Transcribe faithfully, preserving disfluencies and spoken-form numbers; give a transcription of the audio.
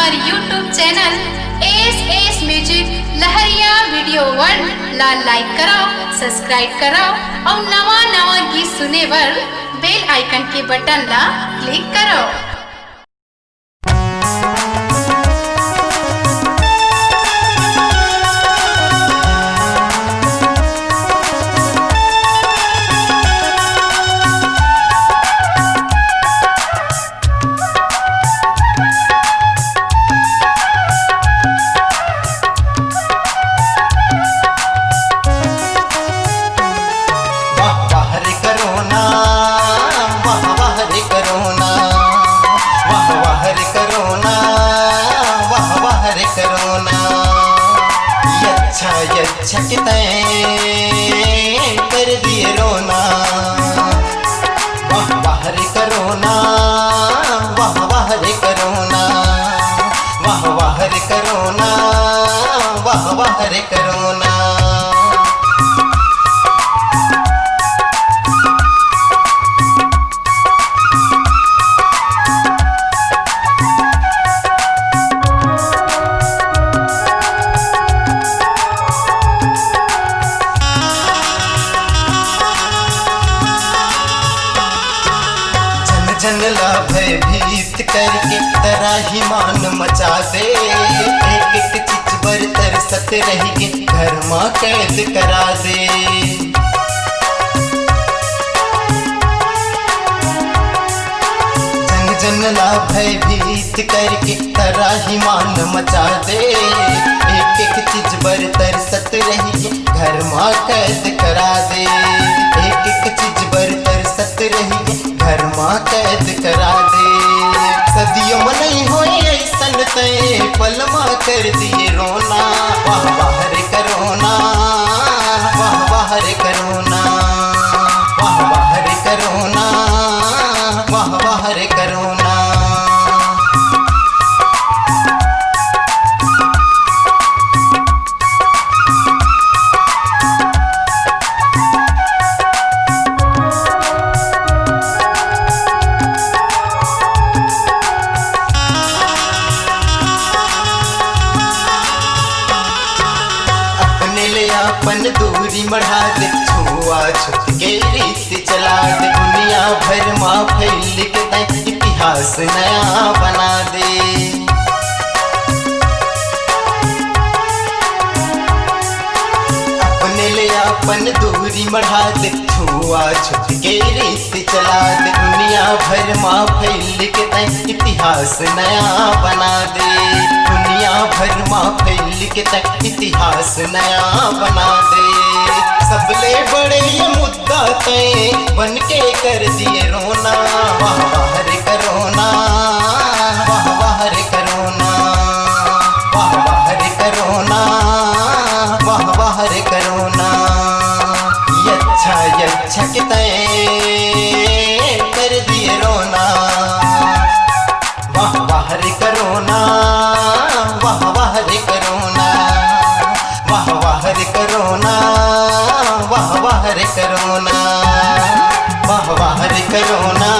हमारे YouTube channel एएसएएस music लहरिया video world ला लाइक करव, सब्सक्राइब करव अउ नवा नवा गीत सुने बर बेल आइकन के बटन ला क्लिक करव। वाह वाह रे करोना, वाह वाह रे करोना, वाह वाह रे करोना, वाह वाह रे करोना। ये अच्छा, ये अच्छा कि तैं कर दिए रोना। वाह वाह रे करोना, वाह वाह रे करोना, वाह वाह रे करोना, वाह वाह रे करोना। झन झन ला भयभीत करके त्राहिमाम मचा दे। एक एक चीज बर तरसत रहिगे, घर मा कैद करा दे। झन झन ला भयभीत करके त्राहिमाम मचा दे। एक एक चीज बर तरसत रहिगे, घर मा कैद करा दे। एक एक चीज बर तरसत रहिगे, घर मा कैद करा दे। सदियों में नहीं होए ऐसन, तैं पल मा कर दिए रोना। वाह वाह रे करोना, वाह वाह रे करोना, वाह वाह रे करोना, वाह वाह रे करोना। अपने ले अपन दूरी मढ़ा दे, छुआ छूत के रीत चला दे। दुनिया भर मा फैल के तैं इतिहास नया बना दे। अपने ले अपन दूरी मढ़ा दे, छुआ छूत के रीत चला दे। दुनिया भर मा फैल के तैं इतिहास नया बना दे। दुनिया भर मा फैल के तैं इतिहास नया बना दे। सबले बड़े ये मुद्दा तैं बन के कर दिए रोना। वाह वाह रे करोना, वाह वाह रे करोना, वाह वाह रे करोना, वाह वाह रे करोना। ये अच्छा, ये अच्छा कि तैं कर दिए रोना। वाह वाह रे करोना, वाह वाह रे करोना, वाह वाह रे करोना, वाह वाह रे करोना, वाह वाह रे करोना,